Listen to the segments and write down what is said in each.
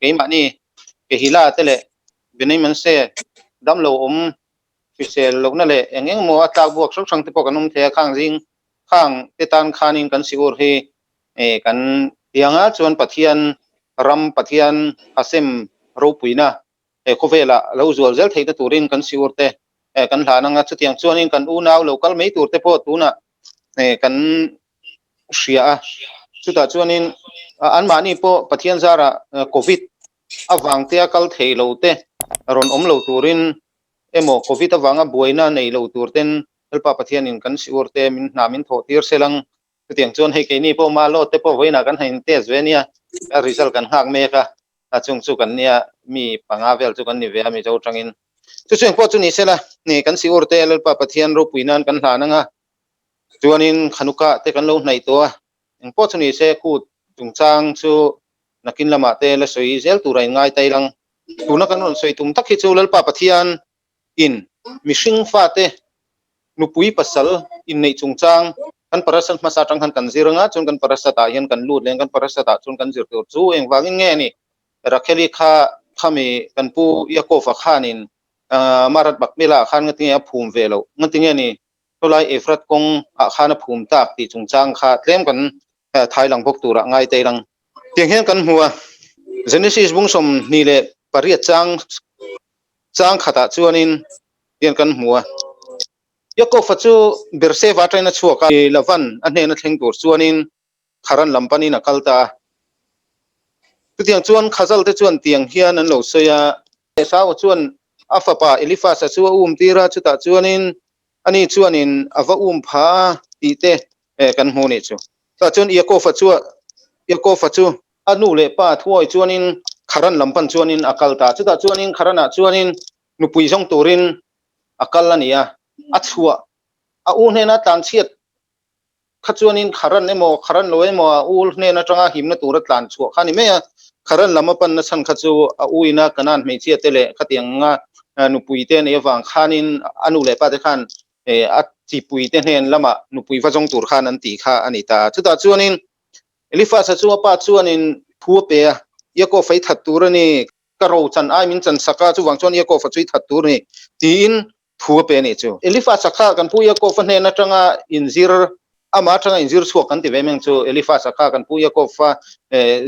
Keimahni Kehila te leh Benaimanse damlo awm hrisel lohna leh eng eng emaw a tlak buak hrang hrang te pawh kan awm thei a, khang zing khang te tan khanin kan siur hi kan tiang a, chuan Pathian ram Pathian Hashem ropuina he khawvelah lo zual zel theihna turin kan siur te kan hlan ang a, chutiang chuanin kan unau lo kal mai tur te pawh tunah kan hria a, chutah chuanin anmahni pawh Pathian zarah Covid avang te a kal thei lo te rawn awm lo turin emaw Covid avanga buaina nei lo tur ten Lalpa Pathianin kan siur te min hna min thawh tir sel ang. Chutiang chuan hei keini pawh Malo te pawh vawiinah kan han in test ve ania, a result kan nghak mek a, a chung chu kan nia mi panga vel chu kan ni ve a Mizo tangin. Chu chu engpawh chu ni sela, kan siur te Lalpa Pathian ropui nan kan hlan ang a, Chuanin Khanuka te kan lo hnaih tawh a, engpawh chu ni se kut chungchang chu nakin lamah te la sawi zel tura in ngai tai lang. Tuna kan rawn sawi tum tak hi chu Lalpa Pathian in mihring fate nupui pasal inneih chungchang kan parasat hmasa atang khan kan zir anga chuan kan parasat ah hian kan lut leh kan parasat ah chuan kan zir tur chu engvangin nge ni Rakheli kha khami kan pu Yaakov-a khanin Marat Bakmela ah khan ngatinge a phum ve loh ngatinge ni Chulai Efrat kawng ah khan a phum tak tih chungchang kha tlem kan thai lang bawk turah ngai tai lang. Tiang hian kan hmu a, Genesis bung 28 chang chang khatah chuanin tiang kan hmu a. Yaakov-a chu Beersheba atangin a chhuak a, Lavan a hnena thleng tur chuanin Haran lam panin a kal ta a. Chutiang chuan Khazal te chuan tiang hian an lo sawi a. Esau-a chuan a fapa Eliphaz-a chu a um tir a, chutah chuanin ani chuanin a va um pha a tih te kan hmu nih chu. Chutah chuan Yaakov-a chu Yaakov-a chu a nu leh pa thuawi chuanin Kharan lam pan chuanin a kal ta. Chutah chuanin Kharanah chuanin nupui zawng turin a kal a ni a, a chhuah a u hnena tlanchhiat kha chuanin Kharan emaw Kharan lo emaw a u hnen atanga himna tura tlan chhuah kha a ni mai a, Kharan lam a panna chhan kha chu a u ina Kanaan hmeichhia te leh khatianga nupui te nei avang khanin a nu leh pa te khan a chipui te hnen lamah nupui va zawng tur khan an tih kha a ni ta a. Chutah chuanin Eliphaz-a chu a pa chuanin thu a pe a, Yaakov-a i that tur a ni, ka ro chan ai min chan sak a, chuvang chuan Yaakov-a chu i that tur a ni, tiin thu a pe a nih chu. Eliphaz-a kha kan pu Yaakov-a hnen atanga inzir, amah atanga inzir chhuak kan ti ve meng chu Eliphaz-a kha kan pu Yaakov-a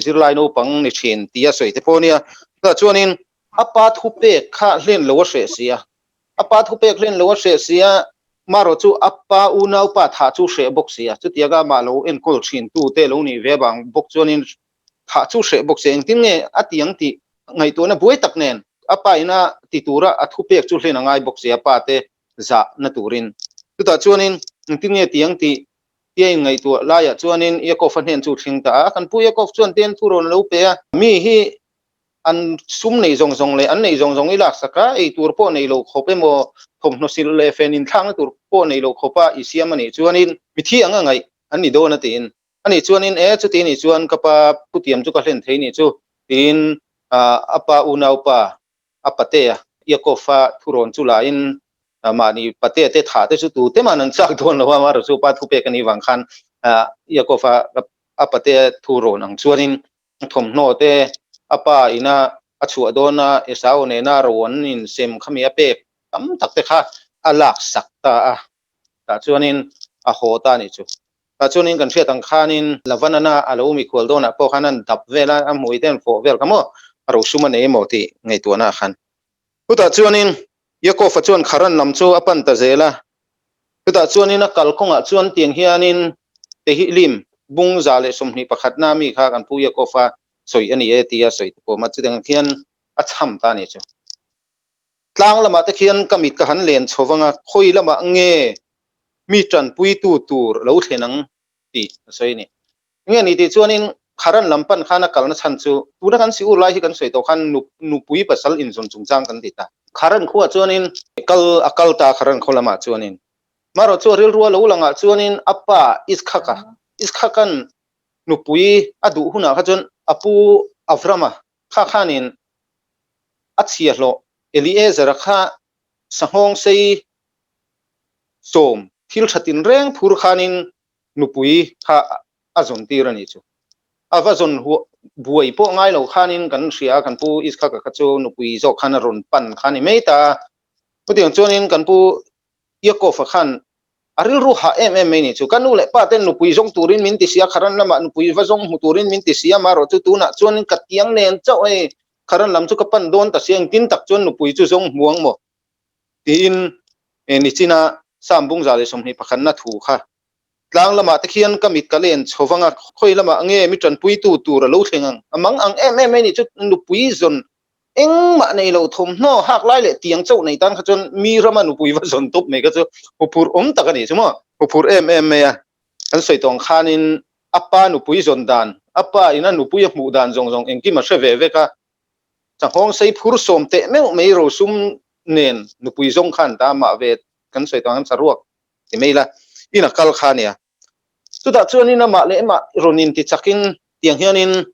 zirlai naupang ni thin tih a sawi te pawh a nia. Chutah chuanin a pa thupek kha hlen lo a hreh si a, a pa thupek hlen lo a hreh si a, marawh chu a pa unaupa thah chu hreh bawk si a, chutianga amah lo enkawl thin tute lo nih ve avang bawk chuanin thah chu hreh bawk se engtin nge a ti ang tih ngaihtuahna buai tak nen a pa ina ti tura a thupek chu hlen a ngai bawk se a pa te zah na turin. Chutah chuanin engtin nge ti ang tih tia inngaihtuah laiah chuanin Yaakov-a hnen chu thleng ta a, kan pu Yaakov chuan ten thu rawn lo pe a, mi hi an sum nei zawng zawng leh an neih zawng zawng i laksak a, ei tur pawh nei lo khawp emaw thawmhnaw silh leh fen inthlakna tur pawh nei lo khawpa i siam a nih chuanin mithi ang a ngaih an ni dawn a tiin. Ani chuanin, E, chuti nih chuan ka pa thutiam chu ka hlen thei nih chu, tiin a pa unaupa, a patea Yaakov-a thurawn chu lahin mahni patea te thah te chu tute man an chak dawn lo a, amaherawhchu chu pa thupek a nih vang khan Yaakov-a a patea thurawn ang chuanin thawmhnaw te a pa ina a chhuah dawna Esau nena ro an insem khami a pek tam tak te kha a laksak ta a, tah chuanin a haw ta a nih chu. Tah chuanin kan hriat ang khanin Lavanana a lo mikhual dawnah pawh khan an dap vel a, a hmui te an fawh vel kha maw, a rosum a nei emaw tih ngaihtuahna ah khan. Chutah chuanin Yaakov-a chuan Kharan lam chu a pan ta zel a, chutah chuanin a kalkawngah chuan tiang hianin Tehillim bung 121 na mi kha kan pu Yaakov-a sawi a ni e tia sawi ta pawm a, chutiang khian a chham ta a nih chu. Tlang lamah te khian ka mit ka han len chho vang a, khawi lamah nge mi tanpuitu tur lo thlen ang tih a sawi a ni. Nge ni tih chuanin Kharan lam pan khan a kalna chhan chu tuna kan si ur lai hi kan sawi tawh khan nupui pasal inzawn chungchang kan ti ta. Kharan khuaah chuanin kal a kal ta Kharan khaw lamah chuanin marawh chu a rilru a lo langah chuanin a pa Iskhaka Iskhaka'n nupui a duh hunah kha chuan a pu Avrama kha khanin a chhiahhlawh Eliezer-a kha sanghawng sei sawm thil tha tinreng phur khanin nupui kha a zawn tir a nih chu. A va zawn Buai pawh ngai lo khanin kan hria a, kan pu Iskhaka kha chu nupui zawk khan a rawn pan kha a ni mai ta a. Chutiang chuanin kan pu Yaakov-a khan a rilru hah em em mai ni chu. Ka nu leh pa ten nupui zawng turin min ti sia, Kharan lamah nupui va zawng hmu turin min ti sia, amaherawh chu tunah chuanin ka tiang nen chauh hei Kharan lam chu ka pan dawn ta sia, engtin tak chuan nupui chu zawng hmu ang maw? tiin nichina Sam Bungza leh 21 na thu kha tlang lamah te khian ka mit ka len chho vang a, khawi lamah nge mi tanpuitu tur a lo thleng ang? A mang ang em em mai ni chu nupui zawn engmah nei lo thawmhnaw hak lai leh tiang chauh nei tan kha chuan mi rama nupui va zawn tawp mai kha chu huphurh awm tak a ni chu maw? Huphurh em em mai a, kan sawi tawng khanin a pa nupui zawn dan, a pa ina nupui a hmuh dan zawng zawng engkim a hre ve vek a, Sanghawng sei phur sawm teh meuh mai rosum nen nupui zawng khan ta mah ve kan sawi tawng ang saruak ti mai ila in a kal kha ania. Chutah chuanin amah leh amah rawn inti chakin tiang hianin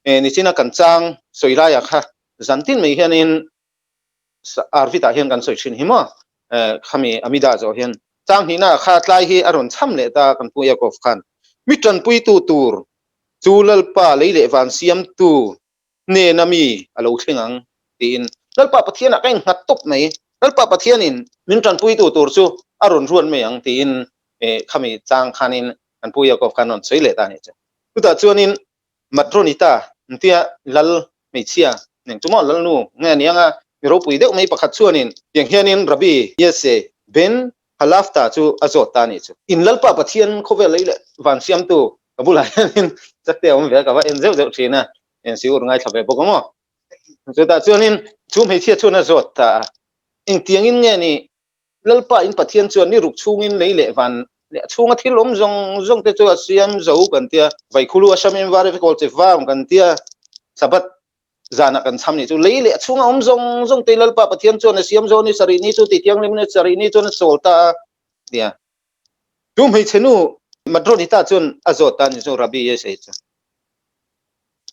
nichina kan chang sawi laiah kha zantin mai hianin Arvitah hian kan sawi thin hi maw khami Amida zawh hian chang hnihna kha tlai hi a rawn cham leh ta kan pu Yaakov khan mi tanpuitu tur chu Lalpa lei leh van siamtu hnena mi a lo thleng ang tiin Lalpa Pathianah ka innghat tawp mai. Lalpa Pathianin min tanpuitu tur chu a rawn ruat mai ang tiin khami chang khanin kan pu Yaakov khan rawn sawi leh ta a nih chu. Chutah chuanin Matronita tia lal hmeichhia nen chu maw lalnu nge a ni anga mi ropui deuh mai pakhat chuanin tiang hianin Rabbi Yese ben Halafta chu a zawt ta a nih chu. In Lalpa Pathian khawvel lei leh van siamtu ka bulah hianin chakte a awm ve a, ka va en zeuh zeuh thin a, en siur ngaithla ve bawk ang aw. Chutah chuanin chu hmeichhia chuan a zawt ta a, engtiangin nge ni Lalpa in Pathian chuan ni ruk chhungin lei leh van leh a chhunga thil awm zawng zawng te chu a siam zo kan tia, Vaikhulu a hramin var e kawl che vam kan tia, Sabbath zanah kan cham ni chu lei leh a chhunga awm zawng zawng te Lalpa Pathian chuan a siam zo ni sarih ni chu tithianghlim ni sarih ni chuan a chawl ta a tia. Chu hmeichhe nu Madronita chuan a zawt ta ni chu Rabbi Yesai chu.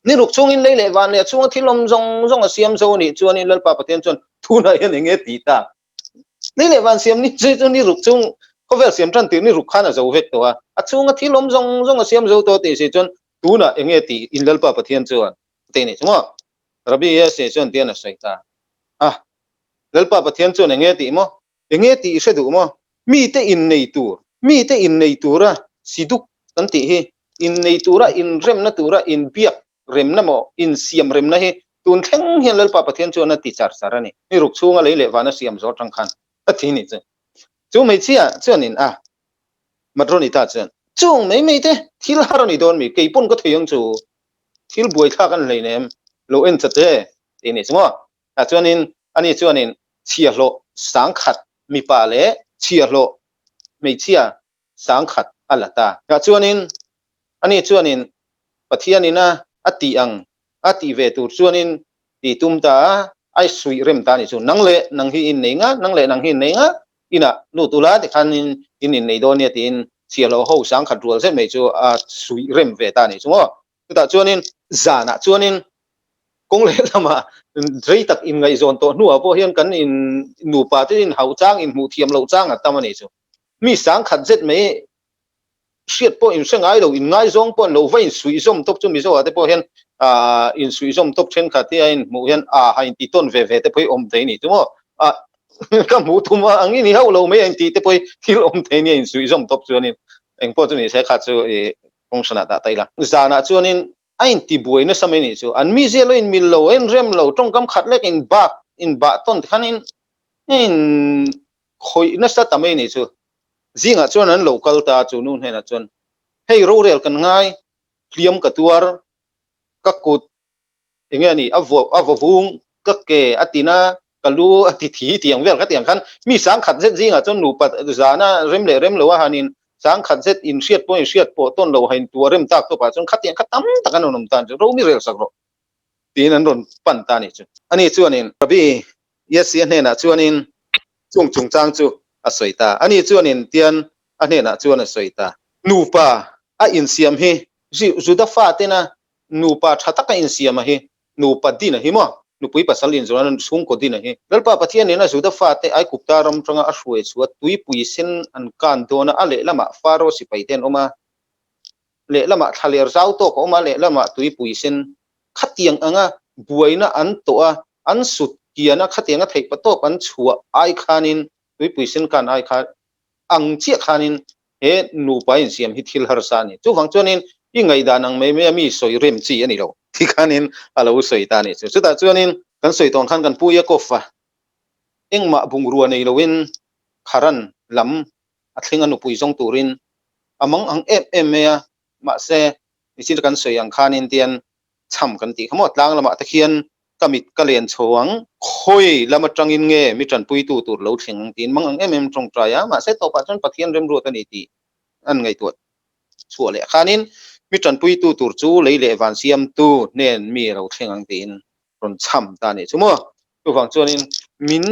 Ni ruk chungin lei leh van leh a chhunga thil awm zawng zawng a siam zo anih chuanin Lalpa Pathian chuan tunah hian eng nge tih tak? Lei leh van siam ni chu chu ni ruk chung khawvel siam tan tir ni ruk khan a zo vek tawh a, a chhunga thil awm zawng zawng a siam zo tawh tih si chuan tunah eng nge tih in Lalpa Pathian chuan a ti anih chu maw? Rabbi Yesai chuan tian a sawi ta a, Lalpa Pathian chuan eng nge tih maw? Enge tih i hre duh maw? Mite innei tur, mite innei tura siduk kan tih hi, innei tura inremna tura inbiak remna maw, insiam remna hi tun thleng hian Lalpa Pathian chuan a ti char char a ni. Ni ruk chhunga lei leh vana siam zawh atang khan a thi ni chu. Chu hmeichhia chuanin a Madronita chuan, Chung mai mai te, thil har a ni dawn mi, kei pawn ka thei ang chu, thil buaithlak an hleinem, lo en chat e, ti a ni chu maw? Tah chuanin ani chuanin chhiahhlawh sangkhat mipa leh chhiahhlawh hmeichhia sangkhat a la ta. Tah chuanin ani chuanin Pathianin a a tih ang a tih ve tur chuanin tih tum ta a, a suih rem ta a nih chu. Nang leh nang hi innei nga, nang leh nang hi innei nga, inah lut ula tikhanin in innei dawn nia tiin chhiahhlawh ho sangkhat rual zet mai chu a suih rem ve ta a nih chu maw. Chutah chuanin zanah chuanin kawng leh lamah rei tak inngaihzawn tawh hnuah pawh hian kan in nupa te inhauh chang inhmuh thiam loh chang a tam a ni chu. Mi sangkhat zet mai hriat pawh inhre ngai lo, inngaizawng pawh an lo va insuihzawm tawp chu Mizoah te pawh hian ah insuihzawm tawp thenkhat hi a inhmuh hian ah ha inti tawn ve ve te pawh hi awm thei a ni chu maw. Ah ka hmuh thum a ang i ni hauh lo mai a inti te pawh hi thil awm thei nia insuihzawm tawp chuanin engpawh chu ni se kha chu ih kawng hranah dah ta ila. Zanah chuanin a intibuai nasa mai nih chu. An mizia lo inmil lo, a inrem lo, tawngkam khat lek inbak, inbah tawn tikhan in a in khawih nasa ta mai nih chu. Zingah chuan an lo kal ta chu nu hnenah chuan, Hei rorel kan ngai, hliam ka tuar, ka kut enge a nih, a vuah, a vaw vung, ka ke a tin a, ka lu a ti thi tiang vel kha tiang khan mi sangkhat zet zingah chuan nupa zana rem leh rem lo a hanin sangkhat zet inhriat pawh inhriat pawh tawn lo hain tua rem tak tawpah chuan khatiang kha tam tak an rawn awm ta chu Romi rel sak rawh tiin an rawn pan ta a nih chu. Ani chuanin Rabbi Yessia hnenah chuanin chung chungchang chu a sawi ta. Ani chuanin tian a hnenah chuan a sawi ta. Nupa a insiam hi Juda fatena nupa tha taka insiam a hi nupa din a hi maw? Nupui pasal inzawrh an chhungkaw din a hi. Lalpa Pathian nena Juda fate Aigupta ram tanga a hruai chu a tuipui sen an kan dawn a, a lehlamah Faro sipai te an awm a, lehlamah thlaler zau tawk a awm a, lehlamah tuipui sen. Khatiang anga buaina an tawh a, an sut kian a, khatianga theihpatawp an chhuah ai khanin tuipui sen kan ai kha ang chiah khanin he nupa insiam hi thil harsa a ni. Chuvang chuanin i ngaihdan ang mai mai a mi sawi rem chi a ni lo ti khanin a lo sawi ta a nih chu. Chutah chuanin kan sawi tawng khan kan pu Yakov a engmah bungrua nei loin Kharan lam a thleng a nupui zawng turin a mang ang em em mai a, mahse nichin kan sawi ang khanin tian chham kan tih kha maw tlang lamah te khian ka mit ka len chho ang, khawi lam atangin nge mi tanpuitu tur lo thleng ang tiin mang ang em em tawngtai a, mahse tawpah chuan Pathian remruat a ni tih an ngaihtuah chhuah leh khanin mi tanpuitu tur chu lei leh van siamtu hnen mi a lo thleng ang tiin rawn chham ta a nih chu maw. Chuvang chuanin min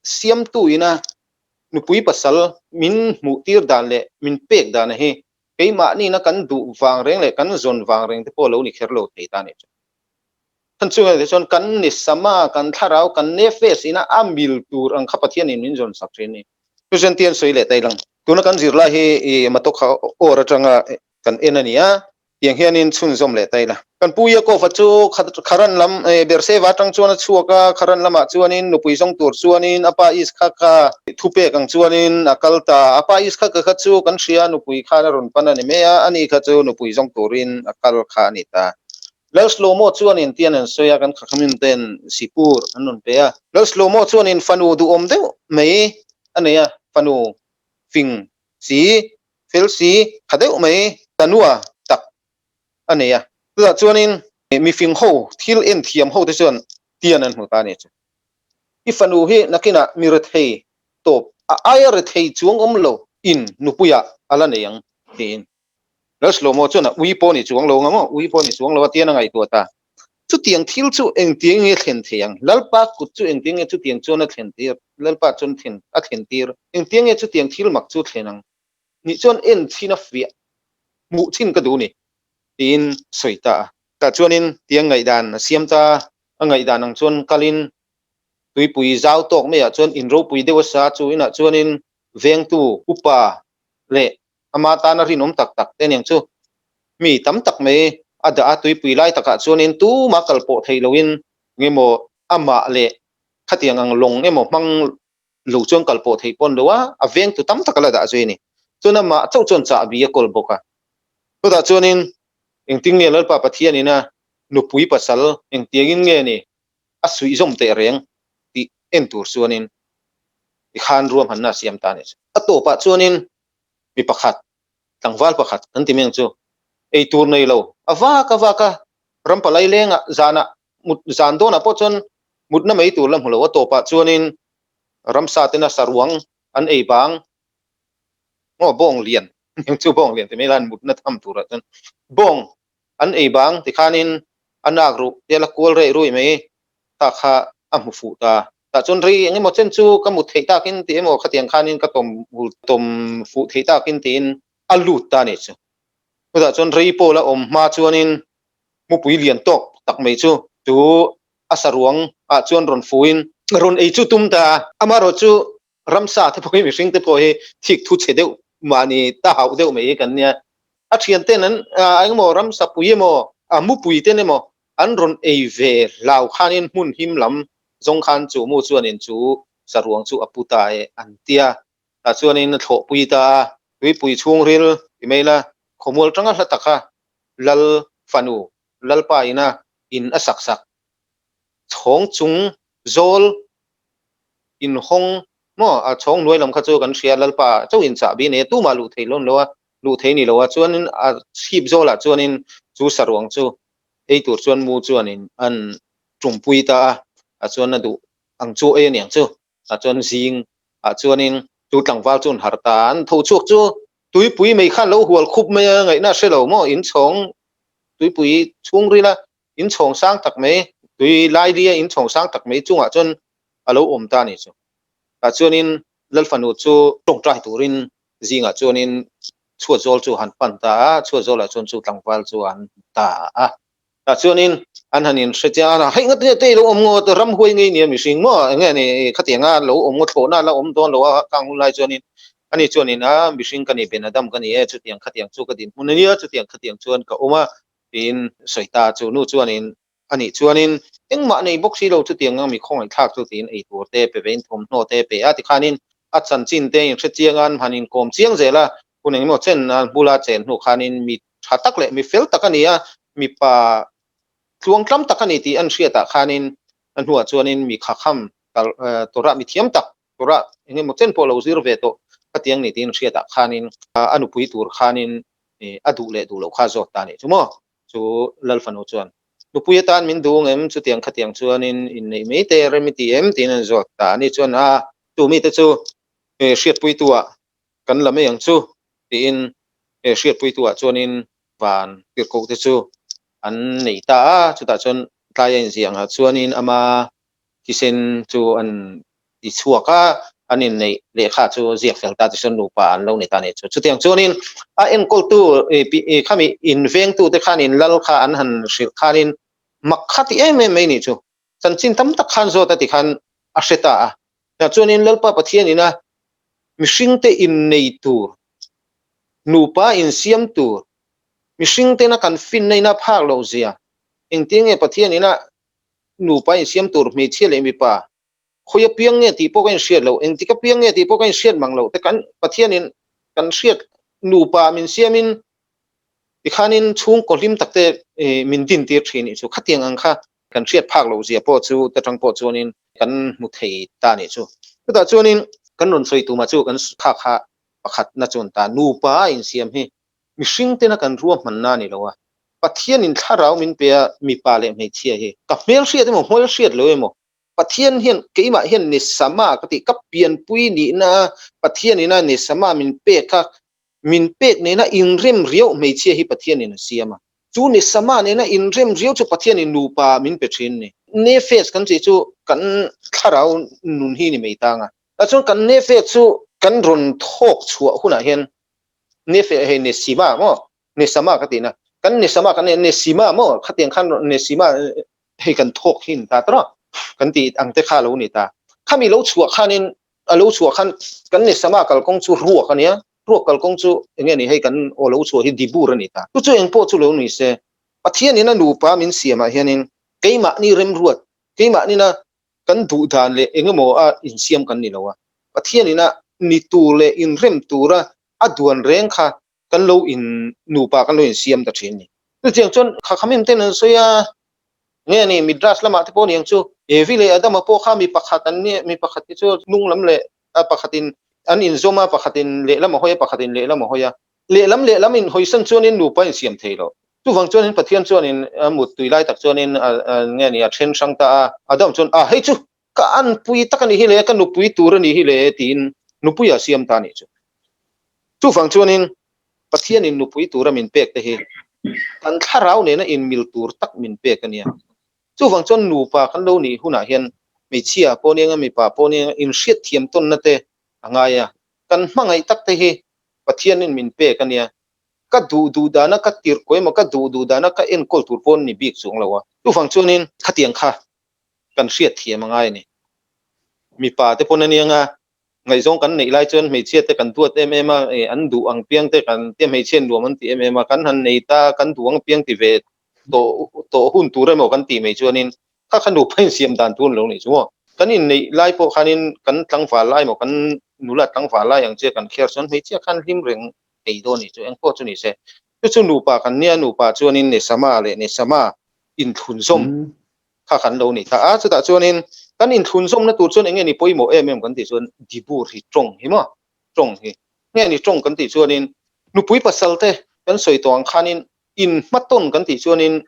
siamtu ina nupui pasal min hmuh tir dan leh min pek dan hi keimahni na kan duh vang reng leh kan zawn vang reng te pawh lo ni kher lo thei ta a nih chu. Chhan chungah te chuan kan ni sama, kan thlarau, kan nefes ina a mil tur ang kha Pathianin min zawn sak thin a ni. Chu chuan ti an sawi leh ta ilang. Tuna kan zirlai hi i Matokha awr atanga kan en a ni a, tiang hianin chhunzawm leh ta ila. Kan pu Yaakov-a chu Kharan lam, Beerseva atang chuan a chhuak a, Kharan lamah chuanin nupui zawng tur chuanin a pa Iskhaka thupek ang chuanin a kal ta. A pa Iskhaka kha chu kan hria, nupui khan a rawn pan a ni mai a, ani kha chu nupui zawng turin a kal kha a ni ta. Lal Shlomo chuanin tian an sawi a, kan khakhamin ten Sipur an rawn pe a. Lal Shlomo chuanin fanu duhawm deuh mai a nei a, fanu fing si, fel si, tha deuh mai tanua tak a nei a. Chutah chuanin mifing ho, thil en thiam ho te chuan tian an hmu ta a ni chu. I fanu hi nakinah mi rethei tawp, a aia rethei chuang awm lo in nupuiah a la nei ang tiin. Lalslomo chuan a ui pawh ni chuang lo ang maw, ui pawh ni chuang lo a tian a ngaihtuah ta. Chutiang thil chu engtiang nge thlen thei ang? Lalpa kut chu engtiang nge chutiang chuan a thlen tir? Lalpa chuan thlen a thlen tir. Engtiang nge chutiang thil mak chu thlen ang? Nih chuan en chhin a fiah hmuh chhin ka duh ni, tiin sawi ta a. Tah chuanin tiang ngaihdan a siam ta a, a ngaihdan ang chuan kalin tuipui zau tawk maiah chuan in ropui deuh a sa chu inah chuanin vengtu upa leh ama tana rinawm tak tak te aniang chu mi tam tak mai a dah a, tuipui lai takah chuanin tuma kal pawh theih loin engemaw amah leh khatiang ang lawng emaw hmang lo chuan kal pawh theih pawn lo a, a vengtu tam tak a la dah zui a ni. Chuan amah chauh chuan chahbi a kawl bawk a. Chutah chuanin engtin nge Lalpa Pathianin a nupui pasal engtiangin nge ni a suihzawm teh reng tih en tur chuanin tikhan ruahmanna a siam ta a ni. A tawpah chuanin mi pakhat, tlangval pakhat kan ti meng chu ei tur nei lo, a vak a vak a, ram palai lengah zanah mut zan dawnah pawh chuan mutna mai tur la hmu lo, a tawpah chuanin ramsa tena saruang an ei bang maw bawng lian chu bawng lian ti mai la an mutna tham turah chuan bawng an ei bang tikhanin a nak ruh te a la kual reh rui mai ta kha a hmu fuh ta. Tah chuan rei eng emaw chen chu ka mut theih takin tih emaw khatiang khanin ka tawm hul tawm fuh theih takin tiin a lut ta a nih chu. Chutah chuan rei pawla awm hma chuanin mupui lian tawk tak mai chu chu a saruang ah chuan rawn fuhin rawn ei chu tum ta a. Amaherawh chu ramsa te pawh hi mihring te pawh hi thik thu chhe deuh mahni ta hauh deuh mai hi kan nia. A thian ten an engemaw ramsa pui emaw a mupui ten emaw an rawn ei ve hlau khanin hmun him lam zawng khan chu mu chuanin chu saruang chu a pu ta e an tia. Tah chuanin a thlawhpui ta a, tuipui chhungril ti mai la, khawmual tanga hla taka Lal fanu Lalpa ina in a sak sak chhawng chung zawl inhawng maw a chhawng hnuai lam kha chu kan hria Lalpa chauh in chahbi nei a tumah luh theih lawn lo a, luh thei ni lo a chuanin a chhip zawlah chuanin chu saruang chu ei tur chuan mu chuanin an tumpui ta a, a chuan a duh ang chu ei aniang chu a chuan zing ah chuanin chu tlangval chu an harh ta a, an tho chhuak chu tuipui mai khan lo hual khup mai a ngaihna a hre lo maw inchhawng tuipui chhungrila inchhawng sang tak mai tui lailia inchhawng sang tak mai chungah chuan a lo awm ta a ni chu tah chuanin Lalfanu chu tawngtai turin zingah chuanin chhuat zawl chu han pan ta a, chhuat zawlah chuan chu tlangval chu an ta a. Tah chuanin an han inhre chiang a, hei ngat nge te i lo awm ngawt, ramhuai ngei nia mihring maw, eng nge ni khatianga lo awm ngawt thlawhna la awm dawn lo a kang hun lai chuanin ani chuanin a mihring ka ni Ben Adam ka ni e, chutiang khatiang chu ka dinhmun a nia, chutiang khatiang chuan ka awm a. Tiin sawi ta chu nu chuanin anih chuanin engmah nei bawk si lo chutiang ang mi khawngaihthlak chu tiin ei tur te pe vein thawmhnaw te pe a tikhanin a chanchin te inhre chiang a an han inkawm chiang zel a hun engemaw chen a bula chen hnu khanin mi tha tak leh mi fel tak a ni a mipa tluangtlam tak a ni tih an hriatah khanin a hnuah chuanin mi khakham Torah mi thiam tak Torah engemaw chen pawh lo zir ve tawh khatiang ni tiin hriatah khanin a nupui tur khanin a duh leh duh loh kha zawt ta nih chu maw? Chu Lalfanu chuan nupui atan min duh ang em? Chutiang khatiang chuanin inneih mai te rem i ti em? tiin an zawt ta. Ani chuan a tu mite chu hriatpuitu-ah kan la mai ang chu tiin hriatpuitu-ah chuanin van tirhkoh te chu an nei ta a. Chutah chuan tlaia inziah angah chuanin ama thisen chu an ti chhuak a, an inneih lehkha chu ziak fel ta tichuan nupa an lo ni ta nih chu. Chutiang chuanin a enkawltu khami invengtute khanin lal kha an han hrilh khanin mak kha ti em em mai nih chu. Chanchin tam tak khan zawt a ti khan a hre ta a. Tah chuanin Lalpa Pathianin a mihringte innei tur, nupa insiam tur, mihringtena kan finna ina phak loh zia, engtin nge Pathianin a nupa insiam tur hmeichhia leh mipa khawi apiang nge tih pawh ka inhriat loh, engtik apiang nge tih pawh ka inhriat mang loh te kan Pathianin kan hriat nupa min siamin tikhanin chhungkaw hlim tak te min din tir thin nih chu khatiang ang kha kan hriat phak loh zia pawh chu ta tang pawh chuanin kan hmu thei ta nih chu. Chutah chuanin kan rawn sawi tumah chu kan kha kha pakhatna chuan ta nupa a insiam hi mihring tena kan ruahmanna a ni lo a, Pathianin thlarau min pe a mipa leh hmeichhia hi ka hmel hriat emaw hmel hriat lo emaw Pathian hian keimah hian Nesama ka tih, ka pianpui nihna Pathianina Nesama min pek a, min pek nena inrem riau hmeichhia hi Pathianin a siam a. Chu Nesama nena inrem riau chu Pathianin nupa min pe thin ni. Nefesh kan tih chu kan thlarau nun hi ni mai tang a. Tah chuan kan Nefesh chu kan rawn thawk chhuah hunah hian Nefesh hei Nesima maw? Nesama ka tihna. Kan Nesama kan Nesima maw? Khatiang khan Nesima hei kan thawk hi ni ta tawh kan tih ang te kha a lo ni ta. Khami lo chhuah khanin a lo chhuah khan kan Nesama kalkawng chu ruak a nia, ruak kalkawng chu enge ni hei kan aw lo chhuah hi dibur a ni ta. Chu chu engpawh chu lo ni se, Pathianin a nupa min siamah hianin keimahni remruat, keimahnin a kan duh dan leh engemaw a insiam kan ni lo a, Pathianin a ni tur leh inrem tura a duan reng kha kan lo in nupa kan lo insiam ta thin a ni. Chutiang chuan kha khamim ten an sawi a, nge ni Midrash lamah te pawh niang chu Evi leh Adama pawh kha mi pakhat an nia, mi pakhat hi chu hnung lam leh a pakhatin an inzawm a, pakhatin lehlam a hawi a, pakhatin lehlam a hawi a. Lehlam lehlam in hawisan chuanin nupa insiam thei lo. Chuvang chuanin Pathian chuanin a muttui lai tak chuanin nge ni a then hrang ta a, Adam chuan a hei chu ka anpui tak a nih hi le, ka nupui tur a nih hi le tiin nupui a siam ta a nih chu. Chuvang chuanin Pathianin nupui tura min pek te hi kan thlarau nena inmil tur tak min pek a nia. Chuvang chuan nupa kan lo nih hunah hian hmeichhia pawh nia nga mipa pawh nia nga inhriat thiam tawnna te a ngai a. Kan hmangaih tak te hi Pathianin min pek a nia. Ka duh duh dana ka tirh ko emaw ka duh duh dana ka enkawl tur pawh ni bik chuang lo a. Chuvang chuanin khatiang kha kan hriat thiam a ngai a ni. Mipa te pawn a nia nga Ngaihzawng kan neih lai chuan hmeichhia te kan duat em em a, an duh ang piang te kan tia hmeichhia nuam an ti em em a, kan han nei ta, kan duh ang piang ti ve tawh tawh hun tur emaw kan tih mai chuanin kha kha nupa insiam dan tur lo nih chu maw. Kan inneih lai pawh khanin kan tlangval lai emaw kan nula tlangval lai ang che kan kher chuan hmeichhia khan hlim reng thei dawn nih chu engpawh chu ni se. Chu chu nupa kan nia, nupa chuanin Nesama leh Nesama inthlunzawm kha kan lo ni ta a, chutah chuanin kan inthlunzawmna tur chuan eng nge ni pawimawh em em kan tih chuan dibur hi tawng hi maw tawng hi nge ni tawng kan tih chuanin nupui pasal te kan sawi tawh ang khanin inhmatawn kan tih chuanin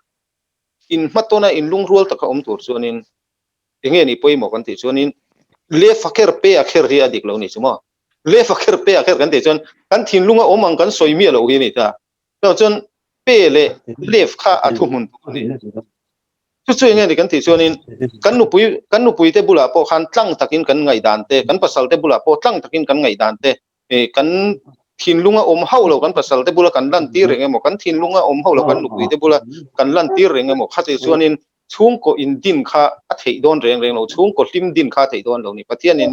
inhmatawna inlungrual taka awm tur chuanin eng nge ni pawimawh kan tih chuanin lefa kher pe a kher hi a dik lo ni chu maw lefa kher pe a kher kan tih chuan kan thinlunga awm ang kan sawi miah loh hi a ni ta chuvang chuan pe leh lef kha a thuhmun tur a ni. Chu chu enge ni kan tih chuanin kan nupui kan nupui te bulah pawh khan tlang takin kan ngaihdan te kan pasal te bulah pawh tlang takin kan ngaihdan te kan thinlunga awm hauh lo kan pasal te bula kan lan tir reng emaw kan thinlunga awm hauh lo kan nupui te bula kan lan tir reng emaw kha chei chuanin chhungkaw indin kha a theih dawn reng reng lo chhungkaw hlim din kha a theih dawn lo ni Pathianin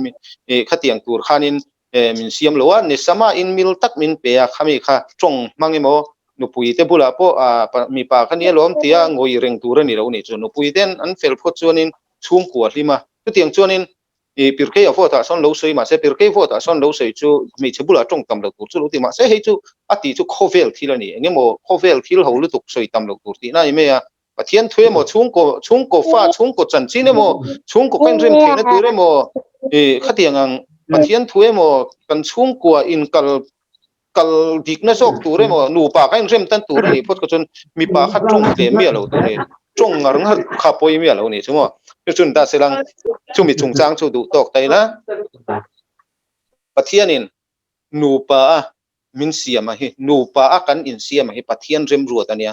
khatiang tur khanin min siam lo a ni sama in mil tak min pe a khami kha tawng hmang emaw Nupui te bulah pawh ah mipa kha nia lawm tia ngawih reng tur a ni lo nih chu. Nupui ten an fel phawt chuanin chhungkua hlim a. Chutiang chuanin i Pirkei a vote ah sawn lo sawi mahse Pirkei vote ah sawn lo sawi chu hmeichhe bulah tawng tam lo tur chu lo ti mahse hei chu a tih chu khawvel thil a ni. Engemaw khawvel thil ho lutuk sawi tam lo tur tihna a ni mai a. Pathian thu emaw chhungkaw chhungkaw fa chhungkaw chanchin emaw chhungkaw ka inrem theihna tur emaw i khatiang ang Pathian thu emaw kan chhungkua inkal kal dikna zawk tur emaw nupa ka inrem tan tur a nih phawt kha chuan mipa kha tawng tlem miah lo tur a ni tawng ngar ngar kha pawi miah lo a ni chu maw chu chun ta se lang chumi chungchang chu duh tawk ta ila Pathianin nupa a min siam a hi nupa a kan insiam a hi Pathian remruat a nia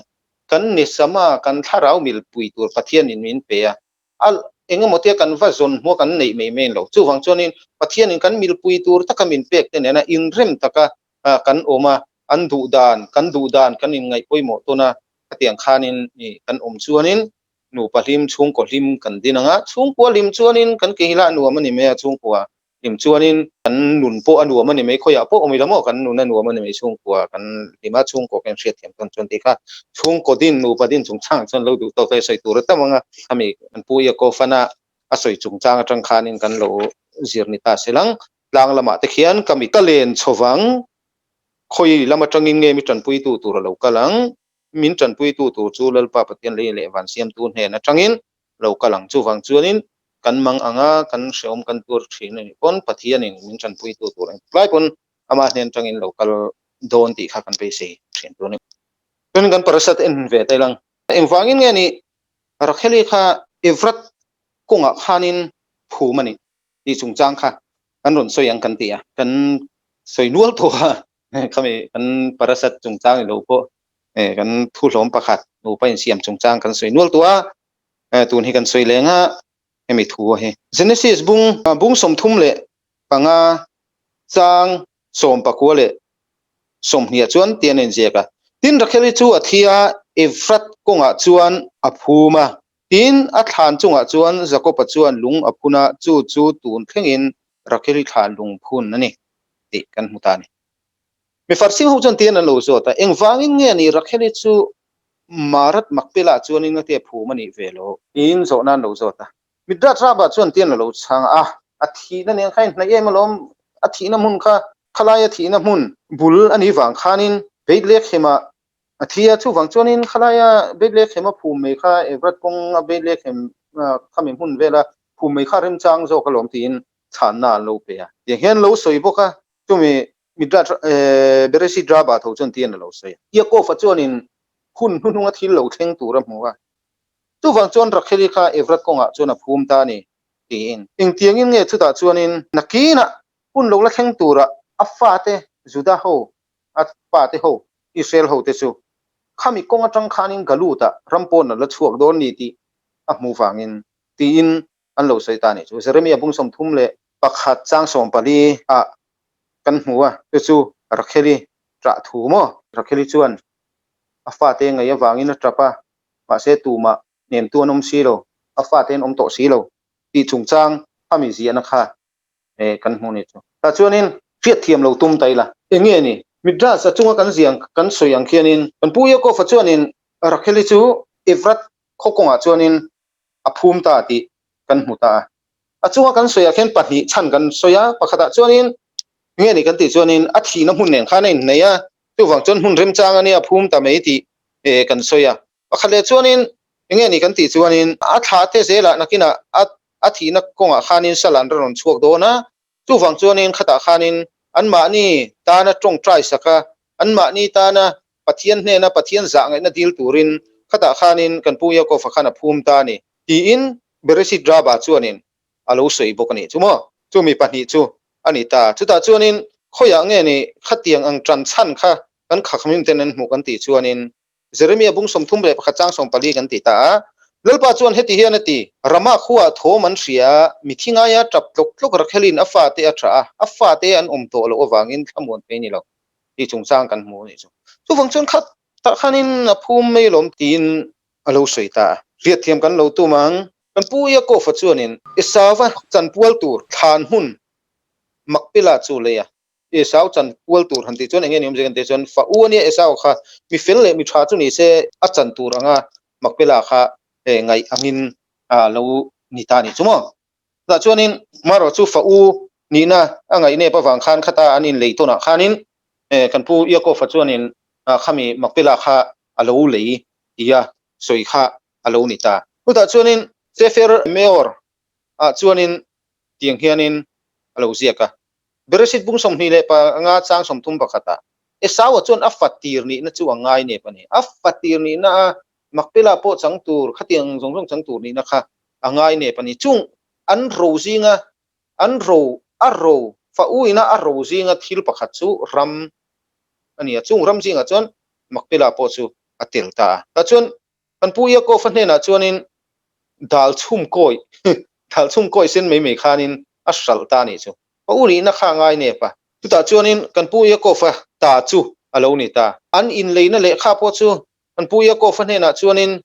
kan nisama kan thlarau milpui tur Pathianin min pe a a engemaw tia kan va zawn hmuh a kan neih mai mai lo. Chuvang chuanin Pathianin kan milpui tur taka min pek te nena inrem taka kan awm a, an duh dan, kan duh dan kan inngaih pawimawh tawn a, khatiang khanin kan awm chuanin nupa hlim, chhungkaw hlim kan din ang a, chhungkua hlim chuanin kan ke hi lah nuam a ni mai a, chhungkua hlim chuanin kan nun pawh a nuam a ni mai, khawiah pawh awm ila maw kan nun a nuam a ni mai, chhungkua kan hlim a, chhungkaw kan hriatthiam tawn chuan tih kha chhungkaw din, nupa din chungchang chuan lo duh tawk e sawi tur a tam ang a, khami kan pu Iakof-ana a sawi chungchang atang khanin kan lo zir ni ta se lang, tlang lamah te khian ka mi ka len chhovang, khawi lam atangin nge mi tanpuitu tur a lo kal ang, min tanpuitu tur chu Lalpa Pathian lei leh van siamtu hnen atangin lo kal ang. Chuvang chuanin kan mang ang a, kan hrehawm kan tuar thin a nih pawn Pathianin min tanpuitu tur ang tlai pawn ama hnen atangin lo kal dawn tih kha kan beisei thin tur a ni. Chuanin kan parasat en ve ta ilang. Engvangin nge ni Rakheli kha Evrat kawngah khanin phum a ni tih chungchang kha kan rawn sawi ang kan ti a, kan sawi nual tawh a, khami kan parasat chungchang ni lo pawh kan thu hlawm pakhat nupa insiam chungchang kan sawi nual tawh a, tun hi kan sawi leng a hemi thu hi. Genesis bung bung 35 chang 19 leh 20 chuan tian a inziak a. Tin, Rakheli chu a thi a, Efrat kawngah chuan a phum a. Tin, a thlan chungah chuan Jakoba chuan lung a phun a, chu chu tun thlengin Rakheli thlan lung phun a ni tih kan hmu ta a ni. Mi Farsing ho chuan tian an lo zawt a, Engvangin nge ni Rakheli chu Marat Makpelah chuanin nga te phum a nih ve lo? Tiin zawhna an lo zawt a. Midrash Rabbah chuan tian a lo chhang a, A thihna nen kha inhnaih em alawm, a thihna hmun kha khalaia thihna hmun bul a nih vang khanin Bethlehem-ah a thi a, chuvang chuanin khalaia Bethlehem-a phum mai kha Evrat kawnga Bethlehem khami hmun vela phum mai kha remchang zawk alawm tiin chhanna an lo pe a. Tiang hian lo sawi bawk a, chumi Midrash Bereshit Rabbah tho chuan tian a lo sawi a. Yaakov-a chuanin hun hnuhnunga thil lo thleng tur a hmu a, Chuvang chuan Rakheli kha Evrat kawngah chuan a phum ta a ni, tiin. Engtiangin nge chutah chuanin nakinah hun lo la thleng turah a fate Juda ho, a pate ho, Israel hote chu khami kawng atang khanin Galut-ah ram pawn an la chhuak dawn ni tih a hmuh vangin, tiin an lo sawi ta a nih chu. Jeremia bung 31 chang 14 ah kan hmu a, chu chu Rakheli ṭah thu maw? Rakheli chuan a fate ngaih avangin a ṭap a, mahse tumah hnemtu an awm si lo, a fate an awm tawh si lo tih chungchang a mi ziahna kha kan hmuh ni chu. Tah chuanin hriatthiam lo tum ta ila, eng nge ni? Midrash a chunga kan ziah kan sawi ang khianin kan pu Yaakov-a chuanin Rakheli chu Efrat khaw kawngah chuanin a phum ta tih kan hmu ta a. A chunga kan sawiah khian pahnih chhan kan sawi a, pakhatah chuanin nge ni kan tih chuanin a thihna hmun nen khan a inhneih a, chuvang chuan hmun remchang a nia phum ta mai tih kan sawi a. Pakhat leh chuanin enge ni kan tih chuanin a thla te zelah nakinah a a thihna kawngah khanin sal an rawn chhuak dawn a, chuvang chuanin khatah khanin anmahni tana tawngtai sak a, anmahni tana Pathian hnena Pathian zah ngaihna dil turin khatah khanin kan pu Yaakov-a khan a phum ta a ni tiin Bereshit Rabbah chuanin a lo sawi bawk a nih chu maw? Chumi pahnih chu a ni ta. Chutah chuanin khawiah nge ni khatiang ang tan chhan kha kan khakhamim ten an hmuh kan tih chuanin Jeremia bung 31 chang 14 kan ti ta a. Lalpa chuan heti hian a ti, Rama khuaah thawm an hria a, mithi ngaia tap tlawk tlawk Rakhelin a fate a thah a, a fate an awm tawh loh avangin thlamuan phei ni lo tih chungchang kan hmu a nih chu. Chuvang chuan khat tah khanin a phum mai alawm tiin a lo sawi ta a. Hriatthiam kan lo tum ang. Kan pu Yaakov-a chuanin Esauva chanpual tur thlan hmun Makpela chu lei a. Esau chan kual tur han tih chuan eng nge ni awmzia kan tih chuan fa u ania Esau kha mi fel leh mi tha chu ni se a chan tur anga Makpela kha ngaih angin a lo ni ta a nih chu maw. Chutah chuanin marawh chu fa u nihna a ngaih nep avang khan khata an inlei tawnah khanin kan pu Yaakov-a chuanin khami Makpela kha a lo lei tia sawi kha a lo ni ta. Chutah chuanin Sefer Meor ah chuanin tiang hianin a lo ziak a, Bereshit bung 25 chang 31 ah Esau-a chuan a fatir nihna chu a ngai nep a ni. A fatir nihna a Makpela pawh chang tur, khatiang zawng zawng chang tur nihna kha a ngai nep a ni. Chung an ro zinga an ro a ro fa uina a ro zinga thil pakhat chu ram a ni a. Chung ram zingah chuan Makpela pawh chu a tel ta a. Tah chuan kan pu Yaakov-a hnenah chuanin dal chhum kawi dal chhum kawi sen mai mai khanin a hralh ta a nih chu. Ka u nihna kha a ngai nep a. Chutah chuanin kan pu Yaakov-a ta chu a lo ni ta. An inleina lehkha pawh chu kan pu Yaakov-a hnenah chuanin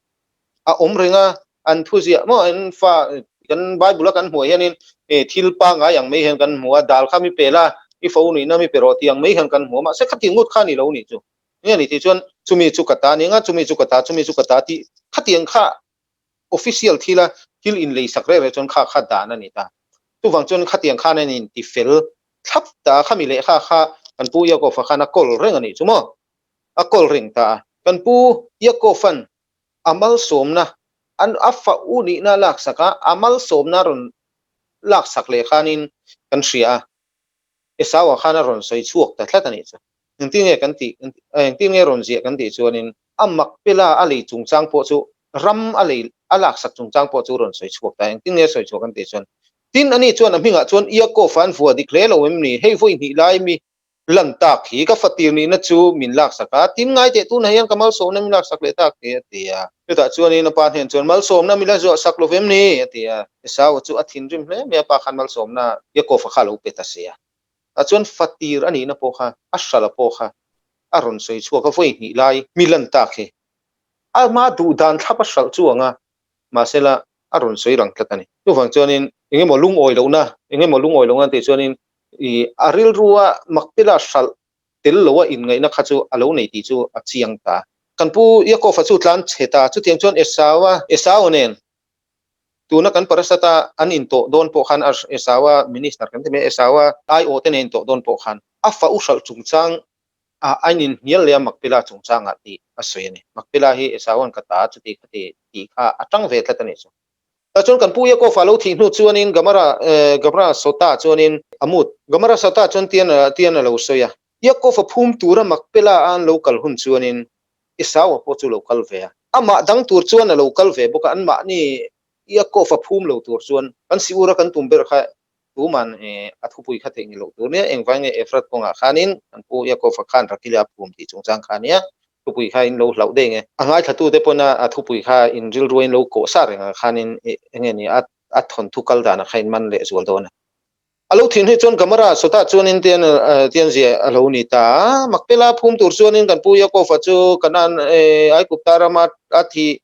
a awm reng a, an thu ziah maw an fa kan Bible-a kan hmuh hianin thil pangngai ang mai hian kan hmu a, dal kha mi pe la, i fo nihna mi pe rawh tih ang mai hian kan hmu a, mahse khati ngut kha a ni lo nih chu. Enge ni tih chuan chumi chu ka ta ning a, chumi chu ka ta, chumi chu ka ta tih khatiang kha official thila thil inlei sak reng reng chuan kha kha dan a ni ta. Chuvang chuan khatiang khan an inti fel thlap ta a, khami lehkha kha kan pu Yaakov-a khan a kawl reng a nih chu maw? A kawl reng ta a. Kan pu Yaakov-a'n a malsawmna an a fa u nihna a laksak a, a malsawmna a rawn laksak leh khanin kan hria a. Esau-a khan a rawn sawi chhuak ta tlat a nih chu. Engtin nge kan tih, engtin nge rawn ziah kan tih chuanin a mak pela a lei chungchang pawh chu ram a lei a laksak chungchang pawh chu rawn sawi chhuak ta. Engtin nge sawi chhuak kan tih chuan tin ani chuan a hmingah chuan Yaakov-a an vuah dik hle lo em ni? Hei vawi hnih lai mi lan tak hi ka fatir nihna chu min laksak a, tin ngai teh tunah hian ka malsawmna min laksak leh tak hi a ti a. Chutah chuanin a pa hnen chuan malsawmna min la zuah sak lo vem ni? a ti a. Esau-a chu a thinrim hle mai a, pa khan malsawmna Yaakov-a kha a lo pe ta si a. Tah chuan fatir a nihna pawh kha a hrala pawh kha a rawn sawi chhuak a, vawi hnih lai mi lan tak hi ama duh dan thlap a hralh chu ang a, mahsela a rawn sawi rang tlat a ni. Chuvang chuanin eng emaw lungawi lohna, eng emaw lungawi lohna tih chuanin ih a rilrua Makpela hralh tel loa inngaihna kha chu a lo nei tih chu a chiang ta. Kan pu Yaakov-a chu tlan chhe ta, chutiang chuan Esau-a, Esau nen tuna kan parasata an intawh dawn pawh khan Esau-a minister kan ti mai, Esau-a aiawh te nen intawh dawn pawh khan a fa u hralh chungchang ah a inhnial leh a Makpela chungchangah tih a sawi a ni. Makpela hi Esau-a'n ka ta chuti khati tih kha a tang ve tlat a nih chu. Tah chuan kan pu Yaakov-a lo thih hnu chuanin Gamara Gamara Sota chuanin a mut. Gamara Sota chuan tian tian a lo sawi a. Yaakov-a phum tura Makpela-a an lo kal hun chuanin Esau-a pawh chu lo kal ve a. Amah dang tur chuan a lo kal ve bawk a, anmahni Yaakov-a phum lo tur chuan kan siura kan tum ber kha tuman a thupui kha theih ni loh tur nia, engvai nge Efrat kawngah khanin kan pu Yaakov-a khan Rakila a phum tih chungchang kha nia, thupui kha in lo hlauh daih nge. A ngaithlatute pawn a thupui kha in rilruai in lo kawh sa reng ang khanin enge ni a thawnthu kal danah kha in man leh zual dawn a. A lo thin hi chuan Gamara sawtah chuanin tian tian zia a lo ni ta a, Makpela phum tur chuanin kan pu Yaakov-a chu Kanaan Aigupta rama a thih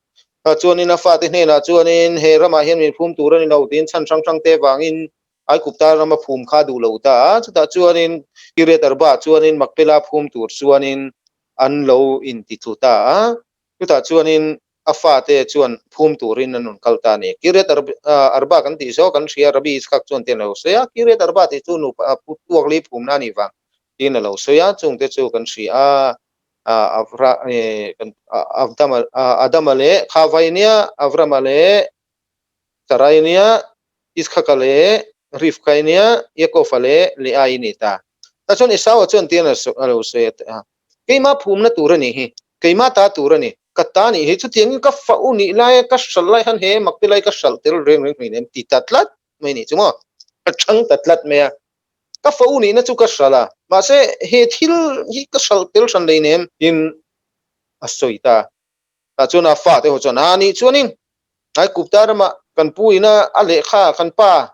chuanin a fate hnenah chuanin he ramah hian min phum tur a ni lo tiin chhan hrang hrang te vangin Aigupta rama phum kha a duh lo ta a, chutah chuanin Kiriat Arba chuanin Makpela phum tur chuanin an lo intitlu ta a, chutah chuanin a fate chuan phum turin an rawn kal ta a ni. Kiriat Arba kan tih zawk an hria, Rabbi Yitzhak chuan tian a lo sawi a, Kiriat Arba tih chu nupa tuak li phumna a nih vang tiin a lo sawi a, chungte chu kan hria a, Adama leh Khavai nia, Avrama leh Sarai nia, Yitzhaka leh Rivkai nia, Yaakova leh Leai ni ta. Tah chuan Esau-a chuan tian a lo sawi a, Keimah phumna tur a nih hi, keimah ta tur a ni, ka ta nih hi, chutiangin ka fa u nih laia ka hralh lai khan he makte lai ka hralh tel reng reng hmei nem ti ta tlat mai nih chu maw? A chhang ta tlat mai a, ka fa u nihna chu ka hralh a, mahse he thil hi ka hralh tel hran lei nem tiin a sawi ta. Tah chuan a fate ho chuan, A nih chuanin Aigupta ramah kan pu ina a lehkha kan pa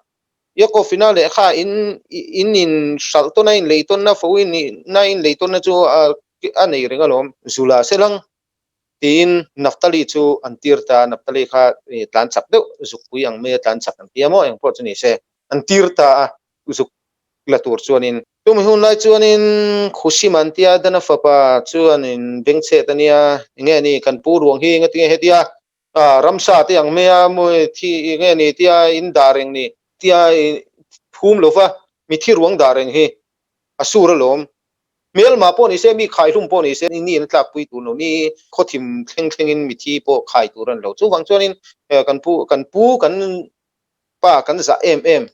Yaakov ina lehkha in in in hralh tawn a, in lei tawn a, fo in na in lei tawn na chu a nei reng alawm. Zula selang tiin Naphtali chu an tir ta a, Naphtali kha tlan chak deuh zukpui ang mai a tlan chak an ti a maw engpawh chu ni se an tir ta a, zuk. la tur chuanin. Chumi hun lai chuanin Khusim an tia Dana fapa chuanin bengchhet a nia, enge ni kan pu ruang hi engatinge hetia ramsa te ang mai a mawi thi enge ni tia in dah reng ni tia phum lova mithi ruang dah reng hi a sur alawm. Hmelma pawh ni se, mi khaihlum pawh ni se, ni an tlakpui tur lo, ni khawthim thleng thlengin mithi pawh khai tur a ni lo. Chuvang chuanin kan pu kan pu kan pa kan zah em em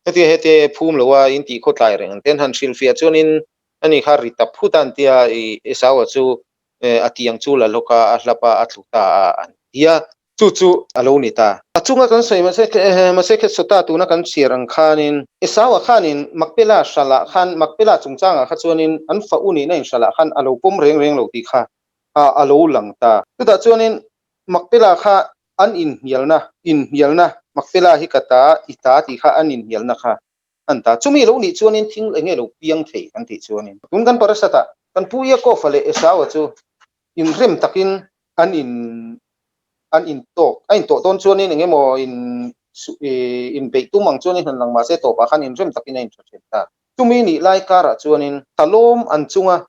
Hetia hete phum lo a in tih khaw tlai reng an ten han hrilhfiah chuanin ani kha ri ta phut a an tia i Esau-a chu a tiang chu la hlawk a, a hlap a, a tlu ta a an tia. Chu chu a lo ni ta. A chunga kan sawi mahse mahse khet sawta tuna kan chhiar ang khanin Esau-a khanin Makpela hralah khan Makpela chungchangah kha chuanin an fa u nihna in hralah khan a lo pawm reng reng lo tih kha a lo lang ta. Chutah chuanin Makpela kha an inhnialna, inhnialna, Makpela hi ka ta, i ta tih kha an inhnialna kha an ta. Chumi lo nih chuanin thing eng nge lo piang thei kan tih chuanin tun kan parasatah kan pu Yaakov-a leh Esau-a chu inrem takin an in an intawk, a intawh dawn chuanin eng emaw in inbeih tum ang chuanin han lang mahse tawpah khan inrem takin a intha then ta. Chumi nih lai karah chuanin Talawm an chunga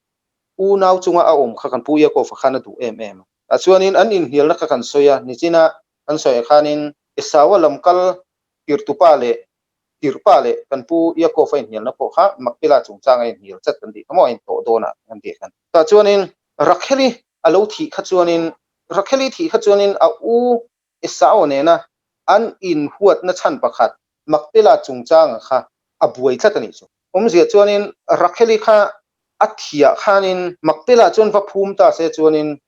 unau chunga a awm kha kan pu Yaakov-a khan a duh em em a. Tah chuanin an inhnialna kha kan sawi a, nichina kan sawiah khanin Esau-a lam kal tirtupa leh tirhpa leh kan pu Yaakov-a inhnialna pawh kha Makpela chungchang a inhnial chat kan tih kha maw a intawh dawnah kan tih khan. Tah chuanin Rakheli a lo thih kha chuanin Rakheli thih kha chuanin a u Esau nena an inhuatna chhan pakhat Makpela chungchanga kha a buai tlat a nih chu. Awmzia chuanin Rakheli kha a thiah khanin Makpela chuan va phum ta se chuanin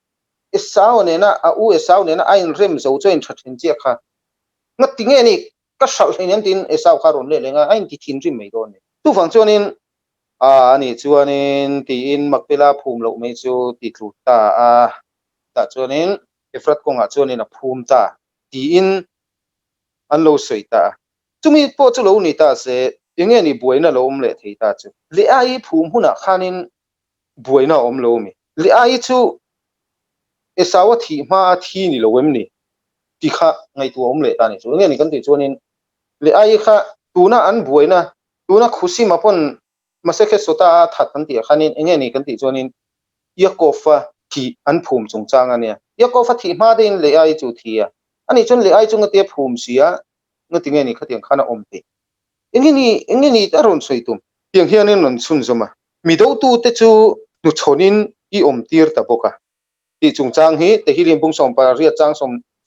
Esau nena a u Esau nena a inrem zo chu a intha thin chiah kha. Ngati nge ni ka hralh hleinem tiin Esau kha a rawn let leh nga a inti thinrim mai dawn ni. Chuvang chuanin a ani chuanin tiin Makpela phum loh mai chu ti tlu ta a. Tah chuanin Efrat kawngah chuanin a phum ta tiin an lo sawi ta a. Chumi pawh chu lo ni ta se, enge ni buaina lo awm leh thei ta chu? Leai phum hunah khanin buaina a awm lo mi? Leai chu Esau-a thih hma a thi ni lo em ni? Ti kha ngaihtuah awm leh ta ni chu. Enge ni kan tih chuanin Leai kha tuna an buaina, tuna Khusima pawn Masekhe Sota a that kan tih ah khanin enge ni kan tih chuanin Yaakov-a thih an phum chungchang a nia. Yaakov-a thih hma deuhin Leai chu thi a. Ani chuan Leai chu ngatia phum si a, ngati nge ni khatiang khan a awm theih? Enge ni, enge ni a rawn sawi tum? Tiang hianin rawn chhunzawm a, mi dotute chu hnuchhawnin i awm tir ta bawk a tih chungchang hi Tehillim bung 18 chang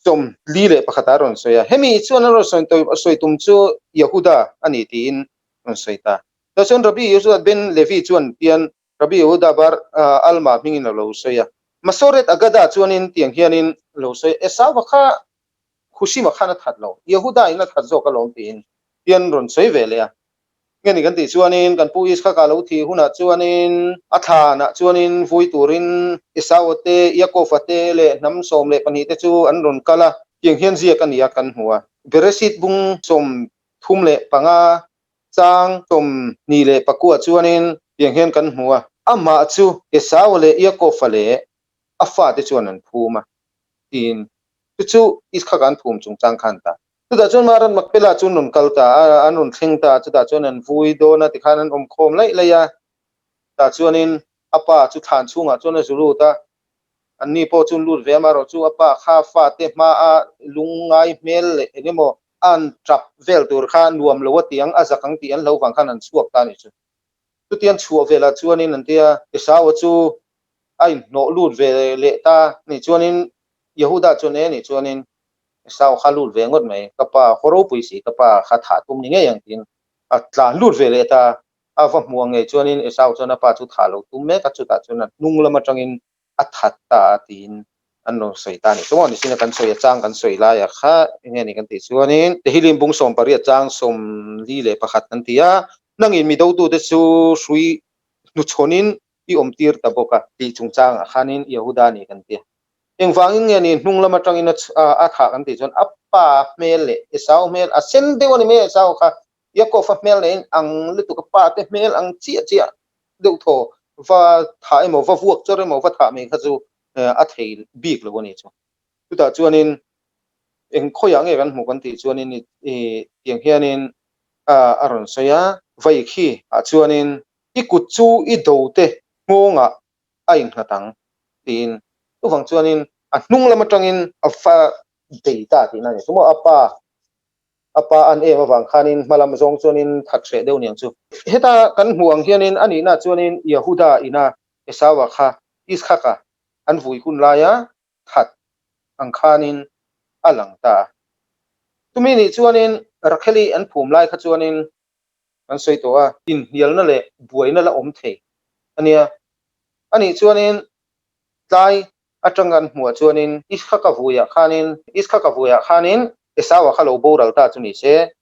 41 ah a rawn sawi a. Hemi chuan a rawn sawi tum chu Yehuda a ni tiin rawn sawi ta. Tah chuan Rabbi Yehoshua ben Levi chuan tian Rabbi Yehuda bar Alma hmingin a lo sawi a. Masoret Agada chuanin tiang hianin a lo sawi a, Esauva kha Hushima khan a that lo, Yehuda in a that zawk alawm tiin hian rawn sawi ve leh a. Nge ni kan tih chuanin kan pu Ishaka lo thih hunah chuanin a thlanah chuanin vui turin Esau-a te, Yaakov-a te leh hnam 12 te chu an rawn kal a, tiang hian ziak a ni a kan hmu a. Bereshit bung 35 chang 29 chuanin tiang hian kan hmu a, amah chu Esau-a leh Yaakov-a leh a fate chuan an phum a tiin Chu chu Ishak an phum chungchang khan ta. Chutah chuan Maran Makpela chu an rawn kal ta a, an rawn thleng ta a, chutah chuan an vui dawn a, tikhan an awm khawm laih laih a. Tah chuanin a pa chu thlan chhungah chuan a zu lut a, anni pawh chu an lut ve a, amaherawh chu a pa kha fate hmaa lungngai hmel leh eng emaw an tap vel tur kha nuam lo a ti ang, a zak ang tih an hlo vang khan an chhuak ta a nih chu. Chutiang chhuah velah chuanin an ti a, Esau-a chu a inhnawh lut ve leh ta a nih chuanin Yehuda chuan e nih chuanin Esau kha lut ve ngawt mai, ka pa haw ropui si, ka pa kha thah tum ni ngei ang tiin a tlan lut ve leh ta. A va hmuh ang ngei chuanin Esau chuan a pa chu thah lo tum mek a, chutah chuan a hnung lam atangin a that ta a tiin an rawn sawi ta a ni. Chumaw ni sina kan sawi a chang kan sawi laiah kha enge ni kan tih chuanin Tehillim bung 18 chang 41 kan ti a, nangin mi dotute chu hrui hnuchhawnin i awmtir ta bawk a tih chungchangah khanin Yehuda ni kan ti a. Engvangin nge ni hnung lam atangin a thah kan tih chuan a pa hmel leh Esau hmel a sen deuh a ni mai Esau kha Yaakov-a hmel neiin ang lutuk a pa te hmel ang chiah chiah deuh thaw va thah emaw va vuak chawr emaw va thah mai kha chu a thei bik lo a ni chu. Chutah chuanin eng khawiah nge kan hmuh kan tih chuanin tiang hianin a rawn sawi a. Vai khi ah chuanin i kut chu i do te nghawngah a innghat ang tiin chuvang chuanin a hnung lam atangin a fa bei ta tihna a ni. Chumaw a pa a pa an em avang khanin hma lam zawng chuanin that hreh deuh niang chu. Heta kan hmuh ang hianin a nihna chuanin Yehuda ina Esaua kha Ishaka an vui hun laia that ang khanin a lang ta a. Chumi nih chuanin Rakheli an phum lai kha chuanin kan sawi tawh a, inhnialna leh buaina la awm thei a nia. A nih chuanin tlai atang kan hmuh ah chuanin Ishaka vuiah khanin Ishaka vuiah khanin Esaua kha lo boral ta chu ni se,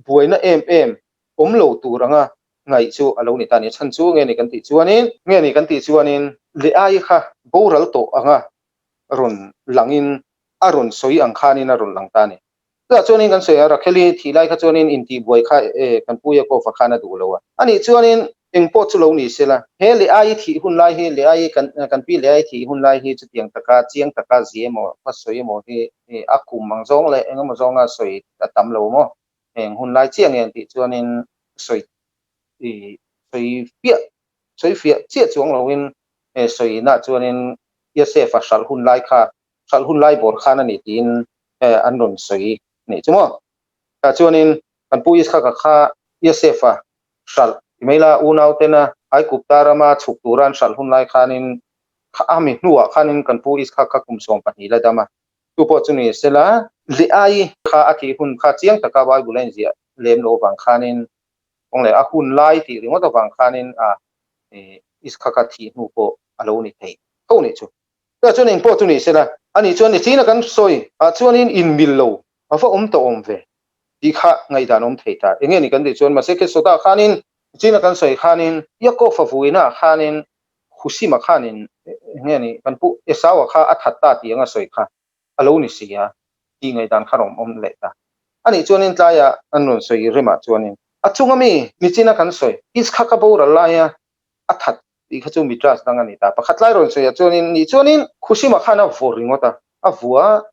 buaina em em awm lo tur anga ngaih chu a lo ni ta a ni. Chhan chu nge ni kan tih chuanin nge ni kan tih chuanin Leai kha boral tawh anga rawn langin a rawn sawi ang khanin a rawn lang ta a ni. Chutah chuanin kan sawi a, Rakheli thih lai kha chuanin intihbuai kha e kan pu Yaakov-a khan a duh lo a. Anih chuanin eng pawh chu lo ni sela, he Leai thih hun lai hi, Leai kan kan pi Leai thih hun lai hi chutiang taka chiang taka zi emaw, a sawi emaw hi a kum ang zawng leh eng emaw zawnga sawi a tam lo maw? Eng hun lai chiah nge an tih chuanin sawi sawi fiah sawi fiah chiah chuang loin sawinah chuanin Yosef-a hralh hun lai kha hralh hun lai bawr khan a ni tiin an rawn sawi a nih chu maw. Tah chuanin kan pu Ishaka kha Yosefa hralh ti mai la, unau tena Aigupta rama chhuk tura an hralh hun lai khanin kha a mi hnuah khanin kan pu Ishaka kha kum 12 la dam a. Chu pawh chu ni sela, Leai kha a thih hun kha chiang taka Bible a inziah lem loh avang khanin kawng leh a hun lai tih ringawt avang khanin a Ishaka thih hnu pawh a lo ni thei tho nih chu. Chutah chuan engpawh chu ni sela, ani chuan nichina kan sawi ah chuanin inmil lo a va awm tawh awm ve tih kha ngaihdan awm thei ta. Enge ni kan tih chuan mahse Khesawtah khanin nichina kan sawi khanin Yaakov-a vuina ah khanin Husima khanin enge ni kan pu Esau-a kha a that ta tih anga sawi kha a lo ni si a tih ngaihdan kha rawn awm leh ta. Anih chuanin tlaiah an rawn sawi remah chuanin a chunga mi nichina kan sawi Iskhaka boral laia a that tih kha chu midrash dang a ni ta. Pakhat lai rawn sawi ah chuanin nih chuanin Khushima khan a vawr ringawt a, a vua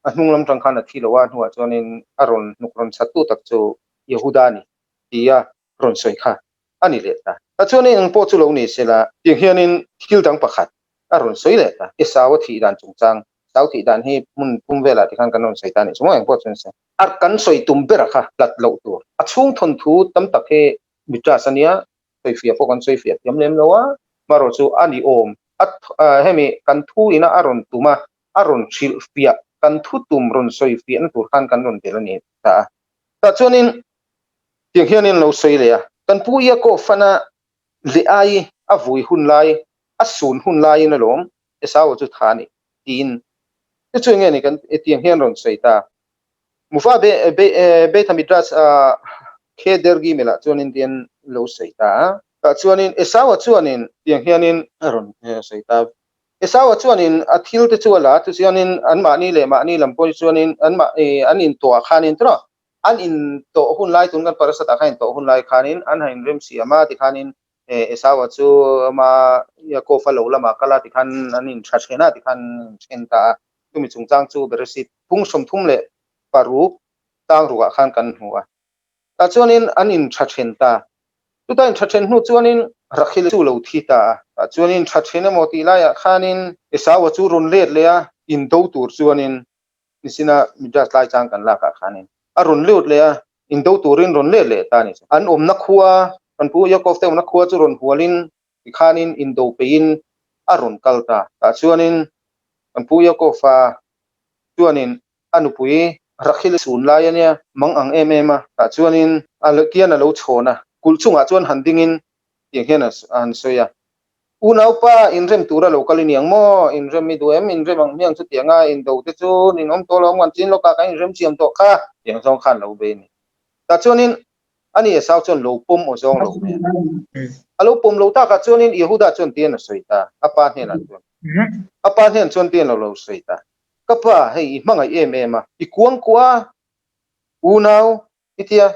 a hnung lam tang khan a thi lo a, a hnuah chuanin a rawn hnuk rawn chhat tu tak chu Yehuda a ni ti a rawn sawi kha a ni leh ta. Ta chuanin eng pawh chu lo ni sela tiang hianin thil dang pakhat a rawn sawi leh ta. Esau a thih dan chungchang, Esau thih dan hi hmun pum velah tikhan kan rawn sawi ta a nih chu maw eng pawh chu ni se. A kan sawi tum ber a kha hlat loh tur. A chhung thawnthu tam tak hi midrash a nia, sawifiah pawh kan sawifiah thiam lem lo a, marawh chu a ni awm a hemi kan thu ina a rawn tum a, a rawn hrilh fiah kan thu tum rawn sawifiah na tur khan kan rawn tel a ni ta a. Tah chuanin tiang hianin lo sawi leh a, kan pu Yaakov fana Leai a vui hun lai, a sun hun laiin alawm Esau chu tha a ni tiin chu chu enge ni kan tiang hian rawn sawi ta. Mufa Beit HaMidrash Kheder Gimel ah chuanin tian lo sawi ta a. Tah chuanin Esau-a chuanin tiang hianin a rawn sawi ta. Esau-a chuanin a thil te chu a la a, tichuanin anmahni leh mahni lam pawh chuanin an intuah khanin tawh an intawh hun lai tun kan parasat ah khan intawh hun lai khanin an han inremsiam a tikhanin Esau-a chu ama Yaakov-a lo lamah kal a tikhan an intha then a tikhan an then ta a. Chumi chungchang chu Bereshit phung 36 tang rukah khan kan hmu a. Tah chuanin an intha then ta. Chuta intha then hnu chuanin Rakhil chu lo thi ta a. Tah chuanin tha then emaw tih laiah khanin Esau-a chu rawn let leh a, indo tur chuanin Nisina Midrash lai chang kan lakah khanin a rawn lut leh a, indo turin rawn let leh ta a ni. An awmna khua, kan pu Yaakov te awmna khua chu rawn hualin tikhanin indo peihin a rawn kal ta. Tah chuanin kan pu Yaakov-a chuanin a nupui Rakhil sun lai a nia, mang ang em em a. Tah chuanin a kian a lo chhawn a, kulh chungah chuan han dingin tiang hian a han sawi a. Unaupa, inrem tura lo kal i niang maw? Inrem i duh em? Inrem ang hmiang chutianga indo te chu ninawm tawh lo ang, chin lawkah kan inrem chiam tawh kha. Tiang zawng khan lo bei a ni. Tah chuanin ani Esau chuan lo pawm aw zawng lo mai a. A lo pawm lo takah chuanin Yehuda chuan tian a sawi ta, a pa hnenah chuan. A pa hnen chuan tian a lo sawi ta, Ka pa, hei i hmangaih em em a, i kuangkuah a, unau I ti a,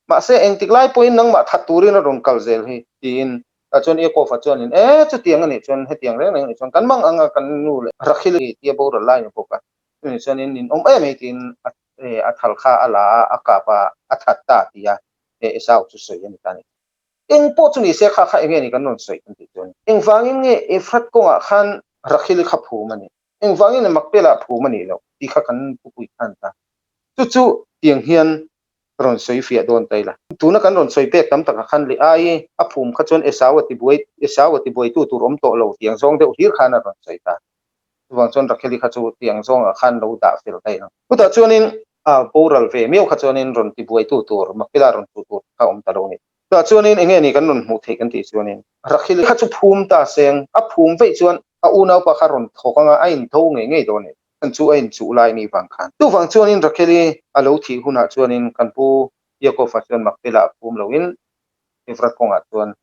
mahse engtik lai pawhin nangmah that turin a rawn kal zel hi, tiin. Tah chuan Yaakov-a chuanin, E, chutiang a nih chuan, hetiang reng reng a nih chuan kan mang ang a, kan nu leh Rakhil i tia boral lai ni bawk a, chumi chuanin nin awm em mai tiin a thal kha a la a, a kap a, a that ta, ti a. Esau chu sawi a ni ta a ni. Eng pawh chu ni se kha kha enge ni kan rawn sawi kan tih chuan engvangin nge Efrat kawngah khan Rakhil kha phum a ni, engvangin nge Makpelah phum a nih loh tih kha kan pupui khan ta. Chu chu tiang hian ka rawn sawi fiah dawn ta ila. Tuna kan rawn sawi pek tam takah khan leh ai a phum kha chuan Esau a tibuai Esau a tibuaitu tur awm tawh lo tiang zawng deuh hlir khan a rawn sawi ta. Chuvang chuan Rakheli kha chu tiang zawngah khan lo dah fel ta ila. Chutah chuanin a boral ve miau kha chuanin rawn tibuaitu tur Makpela rawn hmuh tur kha awm ta lo a ni. Chutah chuanin enge ni kan rawn hmuh theih kan tih chuanin Rakheli kha chu phum ta seng a phum veih chuan a unaupa kha rawn thawk anga a intho ngei ngei dawn a ni. Kan chu a inchuh lai ni vang khan. Chuvang chuanin Rakheli a lo thih hunah chuanin kan pu Yaakova chuan Makpela a phum loin Efrat kawngah chuan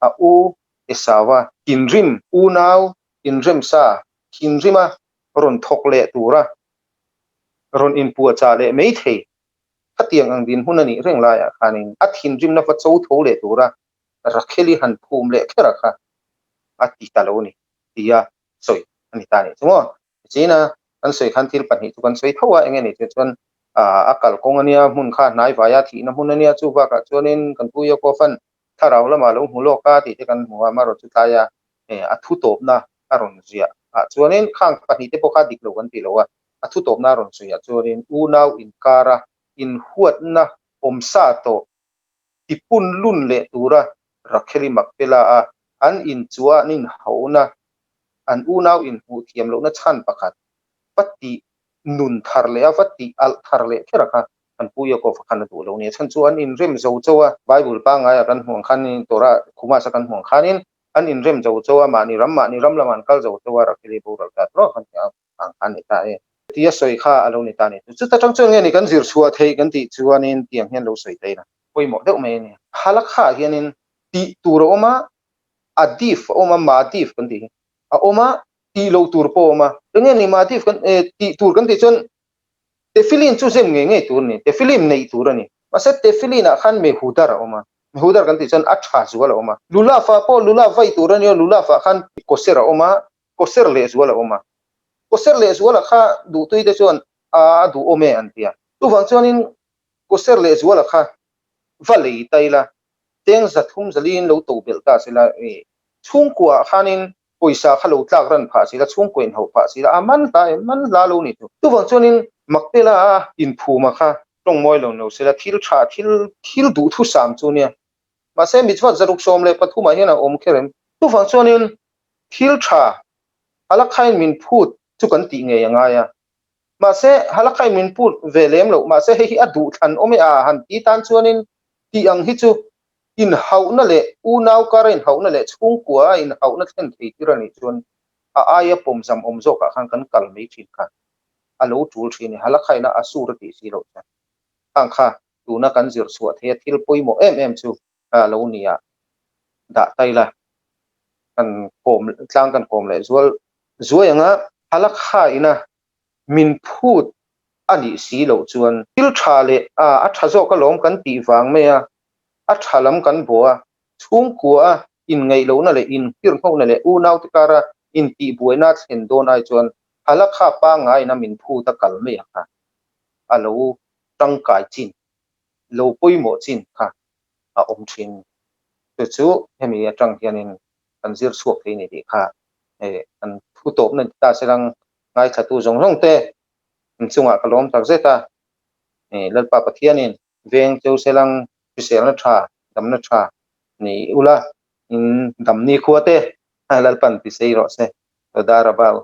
a u Esauva thinrim unau inremsa thinrima rawn thawk leh tura rawn inpuahchah leh mai thei. Khatiang ang dinhmun a nih reng laiah khanin a thinrimna va cho tho leh tura Rakheli han phum leh kher a kha a ti ta lo a ni tia sawi a ni ta a nih chu maw. China kan sawi khan thil pahnih chu kan sawi tho a, enge ni tih chuan a kalkawng a nia, hmun kha hnai vaia thihna hmun a nia, chu bakah chuanin kan pu Yaakov-a'n thlarau lamah lo hmu lawk a tih te kan hmu a, amaherawh chu tlaia a thu tawpna a rawn ziah ah chuanin khang pahnih te pawh kha dik lo kan ti lo a, a thu tawpna a rawn sawi ah chuanin unau inkara inhuatna awmsa tawh tipun lun leh tura Rakheli Makpela a an inchuah an inhauna an unau inhmuh thiam lohna chhan pakhat va tih nun thar leh a, va tih alh thar leh kher a kha kan Pu Yaakov-a khan a duh lo a ni. A chhan chu an inrem zo cho a, Bible pangngaia kan hmuh ang khanin, Torah Khumas-a kan hmuh ang khanin an inrem zo cho a, mahni ram mahni ram lamah an kal zo cho a, Rakheli boral ta tawh khan ang kha a ni ta e. Tia sawi kha a lo ni ta a ni. Chuta tang chuan nge ni kan zir chhuah theih kan tih chuanin tiang hian lo sawi ta ila. Pawimawh deuh mai a ni. Halakha hianin tih tur a awm a, adif a awm a, madif kan tih hi a awm a, tih loh tur pawh a awm a. Enge ni madif kan tih tur kan tih chuan tefilin chu zem ngei ngei tur a ni, tefilin neih tur a ni. Mahse tefilin ah khan mehudar a awm a, mehudar kan tih chuan a tha zual a awm a. Lulaf ah pawh lulaf vai tur a nia, lulaf ah khan kawser a awm a, kawser leh zual a awm a. Kawser leh zual ah kha duhtui te chuan a duhawm e an ti a. Chuvang chuanin kawser leh zual ah kha va lei ta ila, cheng 300 zaliin lo to belh ta sela i chhungkua ah khanin pawisa kha lo tlak ran phah sela, chhungkua in hauh phah sela, a man hla em, man hla lo ni chu. Chuvang chuanin Makpela a inphuma kha tawng mawi lo no sela, thil tha, thil thil duh thusam chu nia. Mahse mitzvah 613 ah hian a awm kher em? Chuvang chuanin thil tha halakhain min phut chu kan tih ngei a ngai a. Mahse halakhain min phut ve lem loh, mahse hei hi a duhthlan awm e a han ti tan chuanin tih ang hi chu inhauhna leh unau kara inhauhna leh chhungkua a inhauhna thlen thei tir a nih chuan a aia pawmzam awm zawkah khan kan kal mai thin kha a lo tul thin e. Halakhaina a sur a tih si loh chuan khang kha tuna kan zir chhuah theia thil pawimawh em em chu a lo ni a, dah ta ila kan kawm tlang kan kawm leh zual zuai anga halakhaina min phut a nih si loh chuan thil tha leh a a tha zawk alawm kan tih vang mai a, a tha lam kan bawh a, chhungkua a inngaih lohna leh inhirhngawhna leh unaute kara intihbuaina thlen dawn ai chuan halakha pangngaina min phut a kal mai ang kha a lo tangkai chin, lo pawimawh chin kha a awm thin. Chu chu hemi atang hianin kan zir chhuak thei a ni tih kha kan thu tawpna ni ta se lang ngaithlatu zawng zawng te in chungah ka lawm tak zet a, Lalpa Pathianin veng cheu se lang hriselna tha, damna tha nei ula, in damni khua te Lalpan ti sei rawh se. Toda Rabba u.